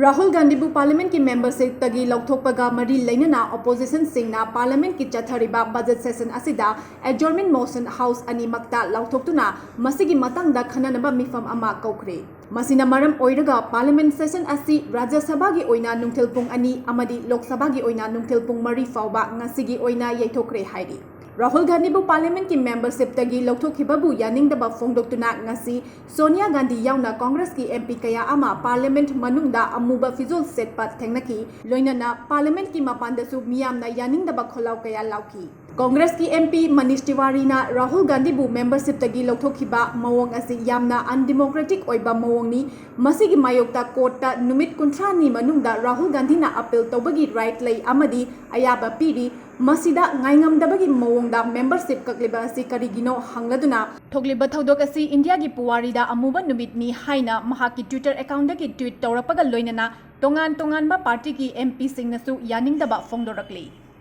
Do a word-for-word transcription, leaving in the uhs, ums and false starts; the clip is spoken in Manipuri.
ꯔꯥꯍꯨꯜ ꯒꯥꯟꯙꯤꯕꯨ ꯄꯥꯔꯂꯤꯌꯥꯃꯦꯟꯠꯀꯤ ꯃꯦꯝꯕꯔꯁꯤꯞꯇꯒꯤ ꯂꯧꯊꯣꯛꯄꯒ ꯃꯔꯤ ꯂꯩꯅꯅ ꯑꯣꯄꯣꯖꯤꯁꯟꯁꯤꯡꯅ ꯄꯥꯔꯂꯤꯌꯥꯃꯦꯟꯠꯀꯤ ꯆꯠꯊꯔꯤꯕ ꯕꯖꯦꯠ ꯁꯦꯁꯟ ꯑꯁꯤꯗ ꯑꯦꯗꯖꯣꯔꯟꯃꯦꯟꯠ ꯃꯣꯁꯟ ꯍꯥꯎꯁ ꯑꯅꯤꯃꯛꯇ ꯂꯥꯎꯊꯣꯛꯇꯨꯅ ꯃꯁꯤꯒꯤ ꯃꯇꯥꯡꯗ ꯈꯟꯅꯅꯕ ꯃꯤꯐꯝ ꯑꯃ ꯀꯧꯈ꯭ꯔꯦ꯫ ꯃꯁꯤꯅ ꯃꯔꯝ ꯑꯣꯏꯔꯒ ꯄꯥꯔꯂꯤꯌꯥꯃꯦꯟꯠ ꯁꯦꯁꯟ ꯑꯁꯤ ꯔꯥꯖ꯭ꯌ ꯁꯚꯥꯒꯤ ꯑꯣꯏꯅ ꯅꯨꯡꯊꯤꯜ ꯄꯨꯡ ꯑꯅꯤ ꯑꯃꯗꯤ ꯂꯣꯛ ꯁꯚꯥꯒꯤ ꯑꯣꯏꯅ ꯅꯨꯡꯊꯤꯜ ꯄꯨꯡ ꯃꯔꯤ ꯐꯥꯎꯕ ꯉꯁꯤꯒꯤ ꯑꯣꯏꯅ ꯌꯩꯊꯣꯛꯈ꯭ꯔꯦ ꯍꯥꯏꯔꯤ꯫ ꯔꯥꯍꯨꯜ ꯒꯥꯟꯙꯤꯕꯨ ꯄꯥꯔꯂꯤꯌꯥꯃꯦꯟꯠꯀꯤ ꯃꯦꯝꯕꯔꯁꯤꯞꯇꯒꯤ ꯂꯧꯊꯣꯛꯈꯤꯕꯕꯨ ꯌꯥꯅꯤꯡꯗꯕ ꯐꯣꯡꯗꯣꯛꯇꯨꯅ ꯉꯁꯤ ꯁꯣꯅꯤꯌꯥ ꯒꯥꯟꯙꯤ ꯌꯥꯎꯅ ꯀꯣꯡꯒ꯭ꯔꯦꯁꯀꯤ ꯑꯦꯝ ꯄꯤ ꯀꯌꯥ ꯑꯃ ꯄꯥꯔꯂꯤꯌꯥꯃꯦꯟꯠ ꯃꯅꯨꯡꯗ ꯑꯃꯨꯕ ꯐꯤꯖꯣꯜ ꯁꯦꯠꯄ ꯊꯦꯡꯅꯈꯤ꯫ ꯂꯣꯏꯅꯅ ꯄꯥꯔꯂꯤꯌꯥꯃꯦꯟꯠꯀꯤ ꯃꯄꯥꯟꯗꯁꯨ ꯃꯤꯌꯥꯝꯅ ꯌꯥꯅꯤꯡꯗꯕ ꯈꯣꯜꯂꯥꯎ ꯀꯌꯥ ꯂꯥꯎꯈꯤ꯫ ꯀꯣꯡꯒ꯭ꯔꯦꯁꯀꯤ ꯑꯦꯝ ꯄꯤ ꯃꯅꯤꯁ ꯇꯤꯋꯥꯔꯤꯅ ꯔꯥꯍꯨꯜ ꯒꯥꯟꯙꯤꯕꯨ ꯃꯦꯝꯕꯔꯁꯤꯞꯇꯒꯤ ꯂꯧꯊꯣꯛꯈꯤꯕ ꯃꯑꯣꯡ ꯑꯁꯤ ꯌꯥꯝꯅ ꯑꯟꯗꯤꯃꯣꯀ꯭ꯔꯦꯇꯤꯛ ꯑꯣꯏꯕ ꯃꯑꯣꯡꯅꯤ꯫ ꯃꯁꯤꯒꯤ ꯃꯥꯌꯣꯛꯇ ꯀꯣꯔꯠꯇ ꯅꯨꯃꯤꯠ ꯀꯨꯟꯊ꯭ꯔꯥꯅꯤ ꯃꯅꯨꯡꯗ ꯔꯥꯍꯨꯜ ꯒꯥꯟꯙꯤꯅ ꯑꯄꯤꯜ ꯇꯧꯕꯒꯤ ꯔꯥꯏꯠ ꯂꯩ ꯑꯃꯗꯤ ꯑꯌꯥꯕ ꯄꯤꯔꯤ꯫ ꯃꯁꯤꯗ ꯉꯥꯏꯉꯝꯗꯕꯒꯤ ꯃꯑꯣꯡꯗ ꯃꯦꯝꯕꯔꯁꯤꯞ ꯀꯛꯂꯤꯕ ꯑꯁꯤ ꯀꯔꯤꯒꯤꯅꯣ ꯍꯪꯂꯗꯨꯅ, ꯊꯣꯛꯂꯤꯕ ꯊꯧꯗꯣꯛ ꯑꯁꯤ ꯏꯟꯗꯤꯌꯥꯒꯤ ꯄꯨꯋꯥꯔꯤꯗ ꯑꯃꯨꯕ ꯅꯨꯃꯤꯠꯅꯤ ꯍꯥꯏꯅ ꯃꯍꯥꯛꯀꯤ ꯇ꯭ꯋꯤꯇꯔ ꯑꯦꯀꯥꯎꯟꯠꯇꯒꯤ ꯇ꯭ꯋꯤꯠ ꯇꯧꯔꯛꯄꯒ ꯂꯣꯏꯅꯅ ꯇꯣꯉꯥꯟ ꯇꯣꯉꯥꯟꯕ ꯄꯥꯔꯇꯤꯒꯤ ꯑꯦꯝ ꯄꯤꯁꯤꯡꯅꯁꯨ ꯌꯥꯅꯤꯡꯗꯕ ꯐꯣꯡꯗꯣꯔꯛꯂꯤ꯫